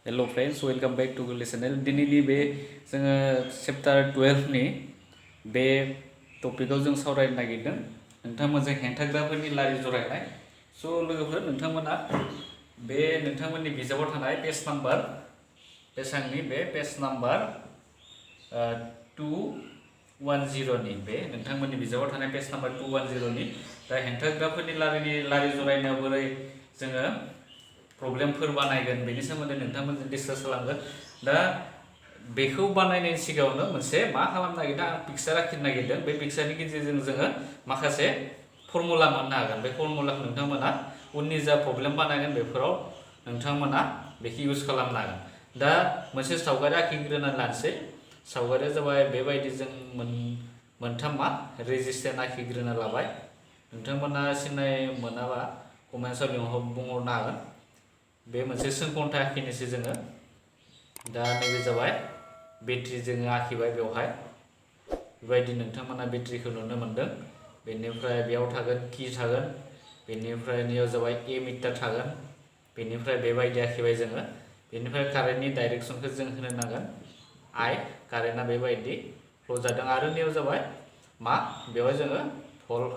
Hello friends, welcome back to Gwrlwi channel. दिनैनि बे जोङो चैप्टार 12 नि बे टपिकआव जों सावरायनो नागिरदों नोंथांमोनजों हेंथाग्राफोरनि लारि जरायनाय। स' लोगोफोर नोंथांमोना बे नोंथांमोननि बिजाबाव थानाय पेज नाम्बार बेसांनि बे पेज नाम्बार 210 नि बे नोंथांमोननि बिजाबाव थानाय पेज नाम्बार 210 नि दा हेंथाग्राफोरनि लारि जरायनायाव बोरै जोङो प्रब्लेमफोर बानायगोन बेनि सोमोन्दै नोंथांमोनजों डिसकास खालामगोन। दा बेखौ बानायनायनि सिगाङावनो मोनसे मा खालामनो नागिरदों आं पिक्चार आखिनो नागिरदों। बे पिक्चारनि गेजेरजों जोङो माखासे फर्मुला मोननो हागोन। बे फर्मुलाखौ नोंथांमोना उननि जा प्रब्लेम बानायगोन बेफोराव नोंथांमोना बेखौ इउज खालामनो हागोन। दा मोनसे सावगारि आखिग्रोना लानोसै। सावगारिया जाबाय बेबायदि जों मोनथाम मा रेजिस्टेन्स आखिग्रोना लाबाय। नोंथांमोना सिनाय मोनाबा कमेन्टआव बुंहरनो हागोन। बे मोनसे सोंखन्थाइ आखिनोसै जोङो। दा नैबे जाबाय बेटारि जोङो आखिबाय बेवहाय बेबायदि नोंथांमोना बेटारिखौ नुनो मोनदों। बेनिफ्राय बेयाव थागोन की थागोन, बेनिफ्राय नियाव जाबाय एमिटार थागोन, बेनिफ्राय बेबायदि आखिबाय जोङो। बेनिफ्राय कारेन्टनि डाइरेक्सनखौ जों होनो नांगोन आई, कारेन्टआ बेबायदि फ्लो जादों। आरो नियाव जाबाय मा बेवहाय जोङो भल्ट,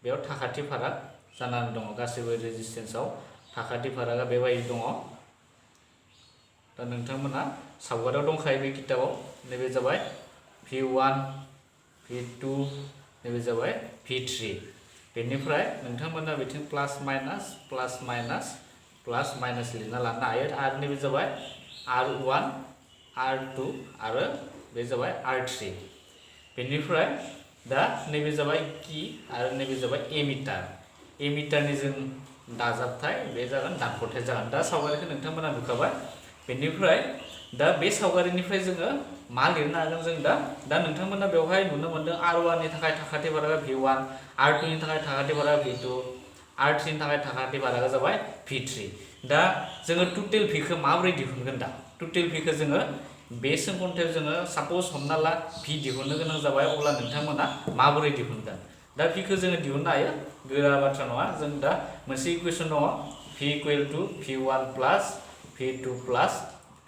बेयाव थाखाथि फाराग जानानै दङ। गासैबो रेजिस्टेन्सआव थाखाथि फारागा बेबायदि दङ। दा नोंथांमोना सावगारियाव दंखायो बे किताबाव। नैबे जाबाय V1, V2, नैबे जाबाय V3। बेनिफ्राय नोंथांमोना बिथिं प्लास माइनास प्लास माइनास प्लास माइनास लिरना लानो हायो। आरो नैबे जाबाय R1, R2 आरो बे जाबाय R3। बेनिफ्राय दा नैबे जाबाय की आरो नैबे जाबाय एमिटार। एमिटारनि जों दाजाबथाय बे जागोन दानख'थाय जागोन। दा सावगारिखौ नोंथांमोना नुखाबाय। बेनिफ्राय दा बे सावगारिनिफ्राय जोङो मा लिरनो हागोन जों दा नोंथांमोना बेवहाय नुनो मोनदों R1 नि थाखाय थाखाथि फारागा V1, R2 नि थाखाय थाखाथि फारागा V2, R3 नि थाखाय थाखाथि फारागा जाबाय V3। दा जोङो टोटेल भीखौ माबोरै दिहुनगोन? दा टोटेल भीखौ जोङो बे सोंखन्थायाव जोङो साप'ज हमना ला V दिहुननो गोनां जाबाय, अब्ला नोंथांमोना माबोरै दिहुनगोन? दा भीखौ जोङो दिहुननो हायो, गोरा बाथ्रा नङा। जों दा मोनसे इकुवेसन दङ V = V1 + V2 +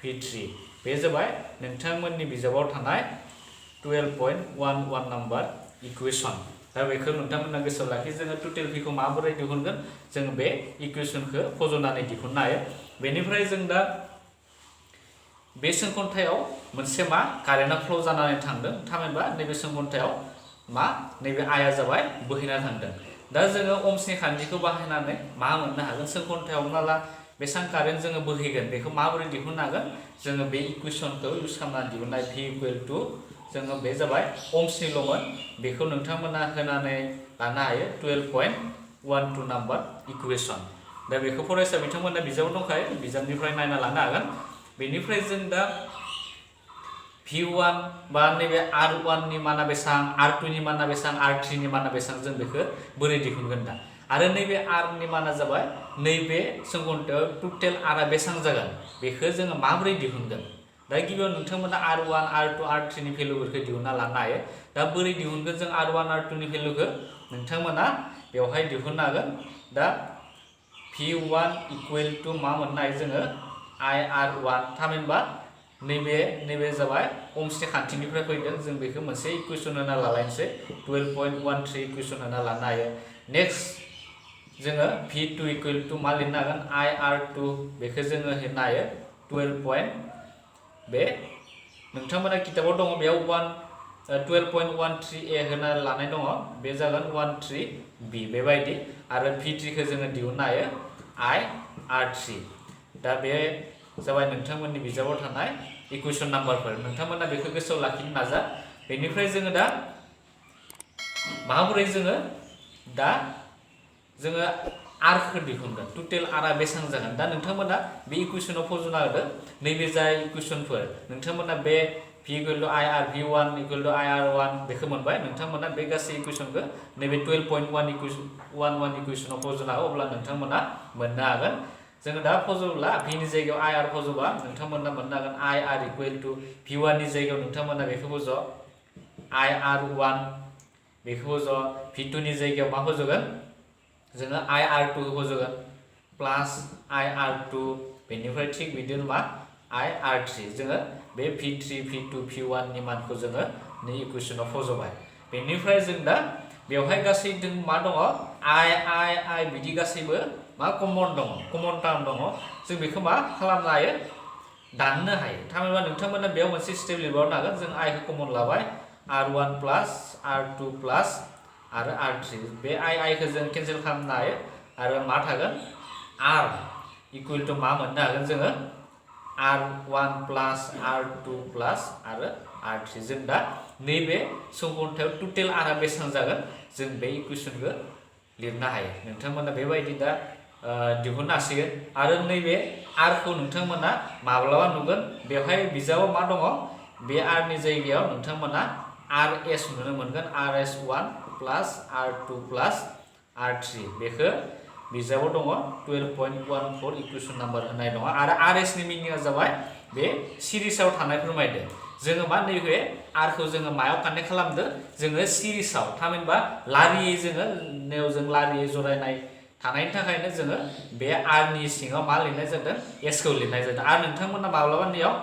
V3। बे जाबाय नोंथांमोननि बिजाबाव थानाय 12.11 नम्बर इकुवेसन। दा बेखौ नोंथांमोना गोसोआव लाखि। जोङो टोटेल भीखौ माबोरै दिहुनगोन? जों बे इकुवेसनखौ फज'नानै दिहुननो हायो। बेनिफ्राय जों दा बे सोंखन्थायाव मोनसे मा कारेन्टआ फ्लो जानानै थांदों। थामहिनबा नैबे सोंखन्थायाव मा नैबे आइआ जाबाय बोहैना थांदों। दा जोङो ohmsनि खान्थिखौ बाहायनानै मा मोननो हागोन? सोंखन्थायाव हमना ला बेसेबां कारेन्ट जोङो बोहैगोन बेखौ माबोरै दिहुननो हागोन? जोङो बे इकुवेसनखौ इउज खालामनानै दिहुननाय V = जोङो बे जाबाय ohmsनिल'मोन। बेखौ नोंथांमोना होनानै लानो हायो 12.12 नम्बर इकुवेसन। दा बेखौ फरायसा बिथांमोना बिजाबाव दंखायो, बिजाबनिफ्राय नायना लानो हागोन। बेनिफ्राय जों दा V1 बा नैबे R1 नि माना बेसेबां, R2 नि माना बेसेबां, R3 नि माना बेसेबां, जों बेखौ बोरै दिहुनगोन? दा आरो नैबे R नि माना जाबाय नैबे सोंखन्थायाव टोटेल Rआ बेसेबां जागोन बेखौ जोङो माबोरै दिहुनगोन? दा गिबियाव नोंथांमोना R1, R2, R3 नि भेलुफोरखौ दिहुनना लानो हायो। दा बोरै दिहुनगोन जों R1, R2 नि भेलुखौ? नोंथांमोना बेवहाय दिहुननो हागोन। दा V1 = मा मोननो हायो जोङो? IR1। थामहिनबा नैबे जाबाय ohmsनि खान्थिनिफ्राय फैदों। जों बेखौ मोनसे इकुवेसन होना लालायनोसै, 12.13 इकुवेसन होना लानो हायो। नेक्स्ट जोङो V2 = मा लिरनो हागोन? IR2। बेखौ जोङो होनो हायो 12. बे नोंथांमोना किताबाव दङ, बेयाव 12.13a होना लानाय दङ। बे जागोन 13b बेबायदि। आरो V3 खौ जोङो दिहुननो हायो IR3। दा बे जाबाय नोंथांमोननि बिजाबाव थानाय इकुवेसन नाम्बारफोर। नोंथांमोना बेखौ गोसोआव लाखिनो नाजा। बेनिफ्राय जोङो दा माबोरै जोङो R खौ दिहुनगोन? टोटेल Rआ बेसेबां जागोन? दा नोंथांमोना बे इकुवेसनाव फज'ना होदो। नैबे जाय इकुवेसनफोर नोंथांमोना बे V = IR, V1 = IR1 बेखौ मोनबाय। नोंथांमोना बे गासै इकुवेसनखौ नैबे 12.11 इकुवेसनाव फज'ना हो, अब्ला नोंथांमोना मोननो हागोन। जोङो दा फज'ब्ला V नि जायगायाव IR फज'बा नोंथांमोना मोननो हागोन IR = V1 नि जायगायाव नोंथांमोना बेखौ फज' IR1, बेखौ फज' V2 नि जायगायाव मा फज'गोन? जोङो IR2 फज'गोन प्लास IR2 बेनिफ्राय थिग बिदिनो मा I R3 जोङो बे V3 V2 V1 नि मानखौ जोङो नै इकुवेशनाव फज'बाय बेनिफ्राय जों दा बेवहाय गासै जों मा दङ I बिदि गासैबो मा कमन दङ कमन टार्म दङ जों बेखौ मा खालामनो हायो दाननो हायो थामहिनबा नोंथांमोना बेयाव मोनसे स्टेप लिरबावनो हागोन जों I खौ कमन लाबाय R1 प्लास R2 प्लास आरो R3 बे I खौ जों केन्सेल खालामनो हायो आरो मा थागोन R इकुवेल टु मा मोननो हागोन जोङो R1 प्लास R2 प्लास आरो R3 जों दा नैबे समखोन्दोआव टोटेल R बेसेबां जागोन जों बे इकुवेशनखौ लिरनो हायो नोंथांमोना बेबायदि दा दिहुननो हासिगोन आरो नैबे R खौ नोंथांमोना माब्लाबा नुगोन बेवहाय बिजाबाव मा दङ बे R नि जायगायाव नोंथांमोना RS नुनो मोनगोन RS1 प्लास R2 प्लास R3 बेखौ बिजाबाव दङ 12.14 इकुवेशन नाम्बार होनाय दङ आरो RS नि मिनिङा जाबाय बे सिरिजआव थानाय फोरमायदो जोङो मा नैबे R खौ जोङो मायाव कानेक्ट खालामदो जोङो सिरिजआव थामहिनबा लारियै जोङो नेवजों लारियै जरायनाय थानायनि थाखायनो जोङो बे R नि सिङाव मा लिरनाय जादों S खौ लिरनाय जादों आरो नोंथांमोना माब्लाबा नैयाव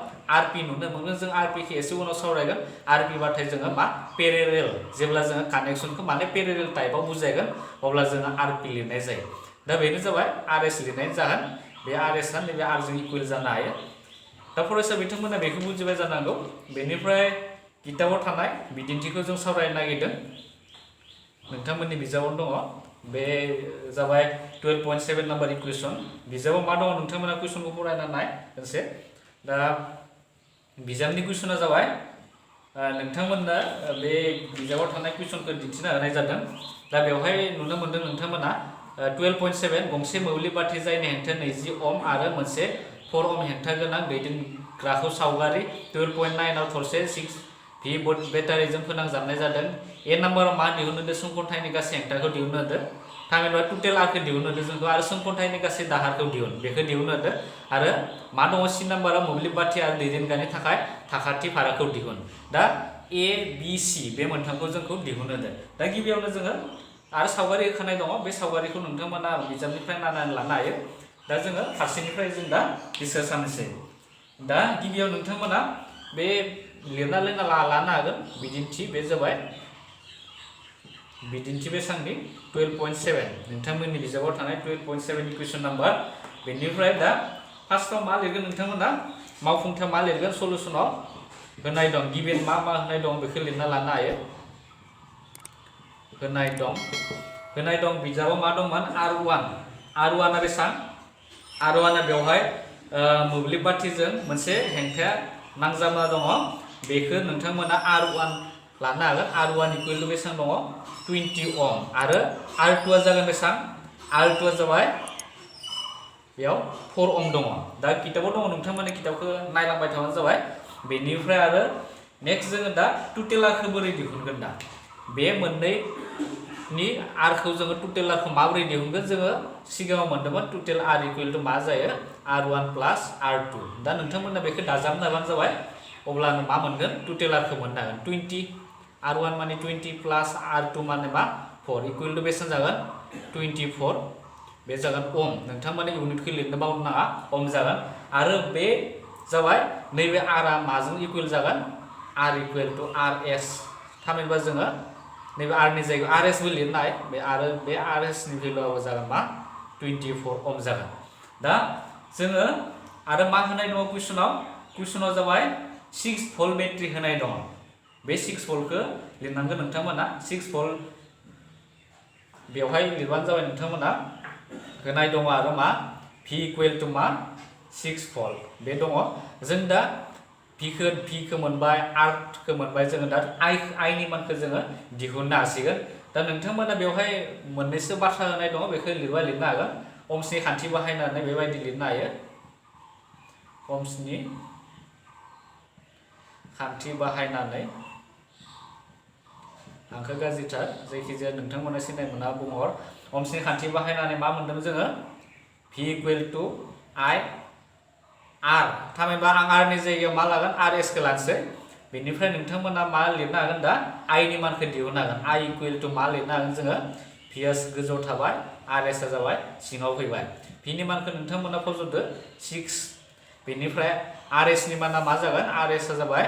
RP नुनो मोनगोन जों RP खौ एसे उनाव सावरायगोन RP बाथाय जोङो मा पेरेरेल जेब्ला जोङो कानेक्शनखौ माने पेरेरेल टाइपआव बुजायगोन अब्ला जोङो RP लिरनाय जायो दा बेनो जाबाय RS लिरनायनि जाहोन बे RS आ नैबे R जों इकुवेल जानो हायो दा फरायसा बिथांमोना बेखौ बुजिबाय जानांगौ बेनिफ्राय किताबाव थानाय बिदिन्थिखौ जों सावरायनो नागिरदों नोंथांमोननि बिजाबावनो दङ बे जाबाय 12.7 नाम्बार इकुवेशन बिजाबाव मा दङ नोंथांमोना कुइसनखौ फरायना नाय मोनसे दा बिजाबनि कुइसना जाबाय नोंथांमोननो बे बिजाबाव थानाय कुइसनखौ दिन्थिना होनाय जादों दा बेवहाय नुनो मोनदों नोंथांमोना 12.7 गंसे मोब्लिब बाथि जायनि हेंथाया 20 ओम आरो मोनसे 4 ओम हेंथा गोनां दैदेनग्राखौ सावगारि 12.9 आव थरसे 6V बेटारिजों फोनांजाबनाय जादों ए नाम्बाराव मा दिहुननो समखोन्दोनि गासै हेंथाखौ दिहुननो होदों थामहिनबा टोटेल आरखौ दिहुननो होदों जोंखौ आरो समखोन्दोनि गासै दाहारखौ बेखौ दिहुननो होदों आरो मा दङ सि नाम्बाराव मोब्लिब बाथि आरो दैदेनग्रानि थाखाय थाखाथि भाराखौ दिहुन दा ए बि सि बे मोनथामखौ जोंखौ दिहुननो होदों दा गिबियावनो जोङो आरो सावगारि होखानाय दङ बे सावगारिखौ नोंथांमोना बिजाबनिफ्राय नायनानै लानो हायो दा जोङो फारसेनिफ्राय जों दा रिसार्च खालामनोसै दा गिबियाव नोंथांमोना बे लिरना लानो हागोन बिदिन्थि बे जाबाय बिदिन्थि बेसांनि 12.7 नोंथांमोननि बिजाबाव थानाय 12.7 इकुवेशन नाम्बार बेनिफ्राय दा फार्स्टआव मा लिरगोन नोंथांमोना मावफुंथायाव मा लिरगोन सलुशनाव होनाय दं गिबियाव मा होनाय दं बेखौ लिरना लानो हायो होनाय दं बिजाबाव मा दंमोन R1 आ बेसां R1 आ बेवहाय मोब्लिब बाथिजों मोनसे हेंथाया नांजाबना दङ बेखौ नोंथांमोना R1 लानो हागोन R1 इकुवेल टु बेसां दङ 20 ओम आरो R2 आ जागोन बेसां R2 आ जाबाय बेयाव 4 ओम दङ दा किताबाव दङ नोंथांमोननि किताबखौ नायलांबाय थाबानो जाबाय बेनिफ्राय आरो नेक्स्ट जोङो दा टोटेल आरखौ बोरै दिहुनगोन दा बे मोननैनि आरखौ जोङो टोटेल आरखौ माबोरै दिहुनगोन जोङो सिगाङाव मोनदोंमोन टोटेल आर इकुवेल टु मा जायो R1 प्लास R2 दा नोंथांमोना बेखौ दाजाबनो हाबानो जाबाय अब्लानो मा मोनगोन टोटेल आरखौ मोननो हागोन 20 R1 माने 20 प्लास R2 माने मा 4 इकुवेल टु बेसेबां जागोन 24 बे जागोन ओम नोंथांमोना इउनिटखौ लिरनो बावनो नाङा ओम जागोन आरो बे जाबाय नैबे आर आ माजों इकुवेल जागोन R इकुवेल टु RS थामहिनबा जोङो नैबे R नि जायगायाव RS बो लिरनाय बे आरो बे RS नि भेलुआबो जागोन मा 24 ओम जागोन दा जोङो आरो मा होनाय दङ कुइसनाव जाबाय 6 भल्ट बेटारि होनाय दङ बे 6 भल्टखौ लिरनांगोन नोंथांमोना 6 भल्ट बेवहाय लिरबानो जाबाय नोंथांमोना होनाय दङ आरो मा V इकुवेल टु मा 6 भल्ट बे दङ जों दा V खौ मोनबाय R खौ मोनबाय जोङो दा I नि मानखौ जोङो दिहुननो हासिगोन दा नोंथांमोना बेवहाय मोननैसो बाथ्रा होनाय दङ बेखौ लिरनो हागोन अहमसनि खान्थि बाहायनानै बेबायदि लिरनो हायो अहमसनि खान्थि बाहायनानै हांखो गाज्रिथार जायखिजाया नोंथांमोना सिनाय मोना बुंहर अहमसनि खान्थि बाहायनानै मा मोनदों जोङो V equal to I R थामहिनबा आं R नि जायगायाव मा लागोन RS खौ लानोसै बेनिफ्राय नोंथांमोना मा लिरनो हागोन दा I नि मानखौ दिहुननो हागोन I इकुवेल टु मा लिरनो हागोन जोङो V Vया गोजौआव थाबाय RS आ जाबाय सिङाव फैबाय V नि मानखौ नोंथांमोना फज'दो 6 बेनिफ्राय RS नि माना मा जागोन RS आ जाबाय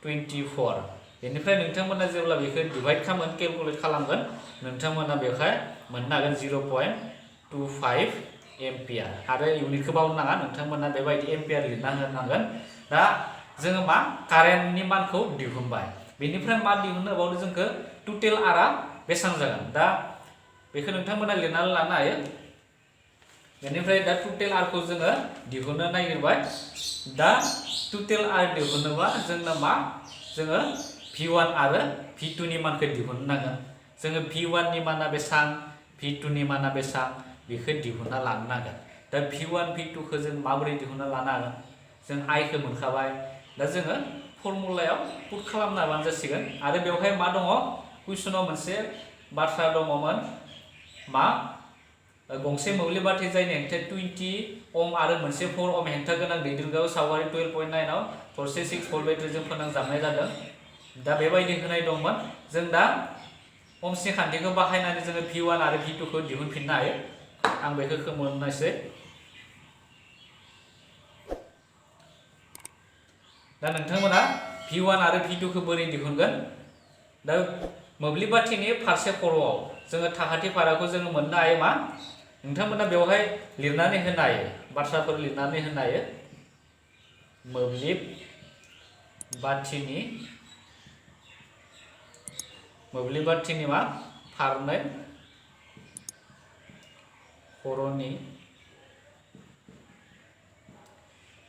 24 बेनिफ्राय नोंथांमोना जेब्ला बेखौ डिवाइड खालामगोन केलकुलेट खालामगोन नोंथांमोना बेवहाय मोननो हागोन 0.25 एम्पियार आरो इउनिटखौ बावनो नाङा नोंथांमोना बेबायदि एम्पियार लिरना होनांगोन दा जोङो मा कारेन्टनि मानखौ दिहुनबाय बेनिफ्राय मा दिहुननो बावदो जोंखौ टोटेल आरआ बेसेबां जागोन दा बेखौ नोंथांमोना लिरनानै लानो हायो बेनिफ्राय दा टोटेल आरखौ जोङो दिहुननो नागिरबाय दा टोटेल आर दिहुननोबा जोंना मा जोङो V1 आरो V2 नि मानखौ दिहुननो नांगोन जोङो V1 नि माना बेसेबां V2 नि माना बेसेबां बेखौ दिहुनना लानो नांगोन दा V1 V2 खौ जों माबोरै दिहुनना लानो हागोन जों I खौ मोनखाबाय दा जोङो फर्मुलायाव पुट खालामना होबानो जासिगोन आरो बेवहाय मा दङ कुइसनाव मोनसे बाथ्रा दङमोन मा गंसे मोब्लिब बाथि जायनि हेंथाया 20 ओम आरो मोनसे 4 ओम हेंथा गोनां दैदेनग्रायाव सावगारि 12.9 आव थरसे 6 भल्ट बेटारिजों फोनांजाबनाय जादों दा बेबायदि होनाय दंमोन जों दा ओमसनि खान्थिखौ बाहायनानै जोङो V1 आरो V2 खौ दिहुनफिननो हायो आं बेखौ खोमोरनायसै दा नोंथांमोना V1 आरो V2 खौ बोरै दिहुनगोन दा मोब्लिब बाथिनि फारसे खर'आव जोङो थाखाथि फाराखौ जोङो मोननो हायो मा नोंथांमोना बेवहाय लिरनानै होनो हायो बाथ्राफोर लिरनानै होनो हायो मोब्लिब बाथिनि मा फारनै खर'नि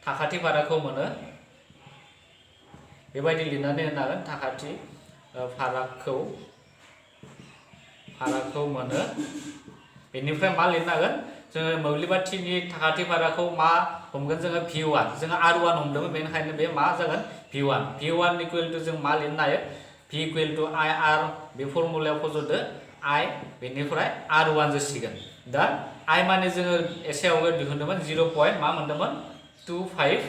थाखाथि फाराखौ मोनो बेबायदि लिरनानै होनो हागोन थाखाथि फारागखौ मोनो बेनिफ्राय मा लिरनो हागोन जोङो मोब्लिब बाथिनि थाखाथि फारागखौ मा हमगोन जोङो V1 जोङो R1 हमदोंमोन बेनिखायनो बे मा जागोन V1 इकुवेल टु जों मा लिरनो हायो V इकुवेल टु IR बे फर्मुलायाव फज'दो I बेनिफ्राय R1 जासिगोन दा I माने जोङो एसे आवगायाव दिहुनदोंमोन 0. मा मोनदोंमोन 25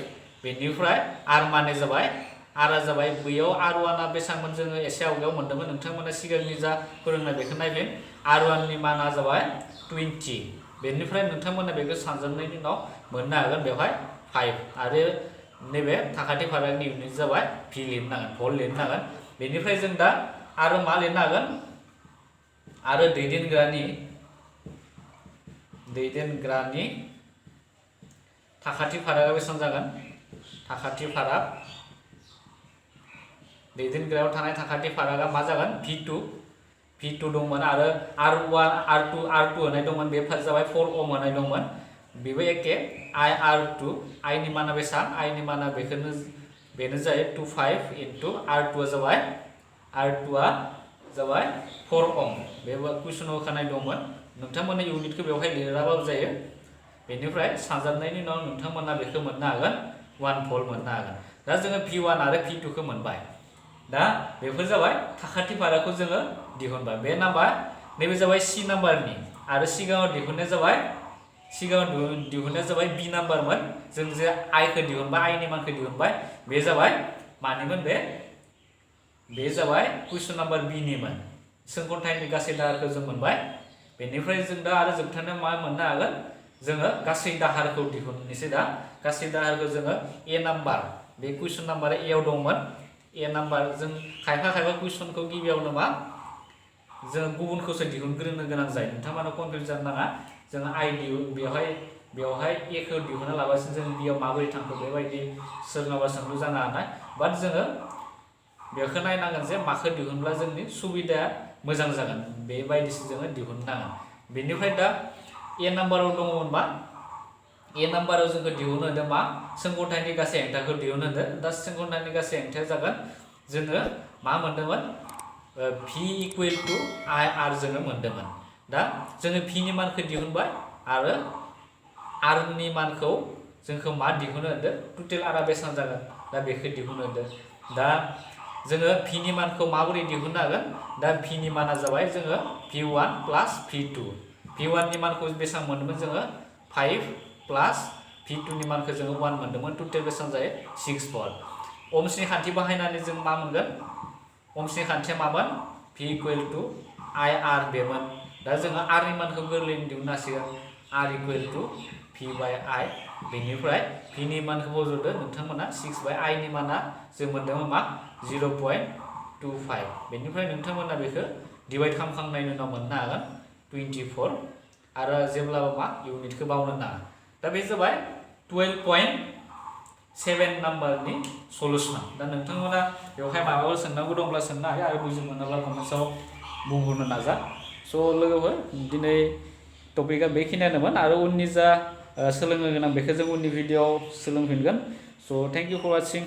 बेनिफ्राय R माने जाबाय R आ जाबाय बैयाव R1 आ बेसेबांमोन जोङो एसे आवगायाव मोनदोंमोन नोंथांमोना सिगांनि जा फोरोंनाय बेखौ नायफिन R1 नि माना जाबाय 20 बेनिफ्राय नोंथांमोना बेखौ सानजाबनायनि उनाव मोननो हागोन बेवहाय 5 आरो नैबे थाखाथि फारागनि इउनिट जाबाय V लिरनांगोन भल्ट लिरनांगोन बेनिफ्राय जों दा आरो मा लिरनो हागोन आरो दैदेनग्रानि थाखाथि फारागा बेसेबां जागोन थाखाथि फाराग दैदेनग्रायाव थानाय थाखाथि फारागा मा जागोन V2 दंमोन आरो R2 होनाय दंमोन बे जाबाय 4 ओम होनाय दंमन बेबो एके R2 I नि माना बेसेबां I नि माना बेनो जायो 25 इनटु R2 आ जाबाय 4 ओम बेबो कुइसनाव होखानाय दंमोन नोंथांमोना इउनिटखौ बेवहाय लिराबाबो जायो बेनिफ्राय सानजाबनायनि उनाव नोंथांमोना बेखौ मोननो हागोन 1 भल्ट मोननो हागोन दा जोङो V1 आरो V2 खौ मोनबाय दा बेफोर जाबाय थाखाथि फारागखौ जोङो दिहुनबाय बे नाम्बार नैबे जाबाय C नाम्बारनि आरो सिगाङाव दिहुननाया जाबाय B नाम्बारमोन जों जे I खौ दिहुनबाय I नि मानखौ दिहुनबाय बे जाबाय मानिमोन बे जाबाय कुइसन नाम्बार B निमोन सोंखन्थाइनि गासै दाहारखौ जों मोनबाय बेनिफ्राय जों दा आरो जोबथारनायाव मा मोननो हागोन जोङो गासै दाहारखौ दिहुननोसै दा गासै दाहारखौ जोङो A नाम्बार बे कुइसन नाम्बारा A आव दंमोन A नाम्बार जों खायफा कुइसनखौ गिबियावनो मा जों गुबुनखौसो दिहुनग्रोनो गोनां जायो नोंथांमोना कनफिउज जानो नाङा जों बेवहाय A खौ दिहुनना लाबासिनो जों बियाव माबोरै थांखो बेबायदि सोरनावबा सोंलु जानो हानाय बाट जोङो बेखौ नायनांगोन जे माखौ दिहुनब्ला जोंनि सुबिदाया मोजां जागोन बेबायदिसो जोङो दिहुननांगोन बेनिफ्राय दा A नाम्बाराव दङमोनबा A नाम्बाराव जोंखौ दिहुनहोदों मा सोंखन्थाइनि गासै हेंथाखौ दिहुनहोदों दा सोंखन्थाइनि गासै हेंथाया जागोन जोङो मा मोनदोंमोन V इकुवेल टु IR जोङो मोनदोंमोन दा जोङो V नि मानखौ दिहुनबाय आरो R नि मानखौ जोंखौ मा दिहुनहोदों टोटेल आरआ बेसेबां जागोन दा बेखौ दिहुनहोदों दा जोङो V नि मानखौ माबोरै दिहुननो हागोन दा V नि माना जाबाय जोङो V1 प्लास V2 V1 नि मानखौ बेसेबां मोनदोंमोन जोङो 5 प्लास V2 नि मानखौ जोङो 1 मोनदोंमोन टोटेल बेसेबां जायो 6 भल्ट ओमसनि खान्थि बाहायनानै जों मा मोनगोन ओमसनि खान्थिया मामोन V इकुवेल टु IR बेमोन दा जोङो r नि मानखौ गोरलैयैनो दिहुननो हासिगोन r equal to v by i बेनिफ्राय v नि मानखौ बज'दो नोंथांमोना 6 बाय i नि माना जों मोनदोंमोन मा 0.25 बेनिफ्राय नोंथांमोना बेखौ डिवाइड खालामखांनायनि उनाव मोननो हागोन 24 आरो जेब्लाबो मा इउनिटखौ बावनो नाङा दा बे जाबाय 12.7 नाम्बारनि सलुसन दा नोंथांमोना बेवहाय माबाफोर सोंनांगौ दंब्ला सोंनो हायो आरो बुजि मोनाब्ला कमेन्ट्सआव बुंहरनो नाजा स' लोगोफोर दिनै टपिकआ बेखिनियानोमोन आरो उननि जा सोलोंनो गोनां बेखौ जों उननि भिडिअ'आव सोलोंफिनगोन स' थेंक इउ फर वाचिं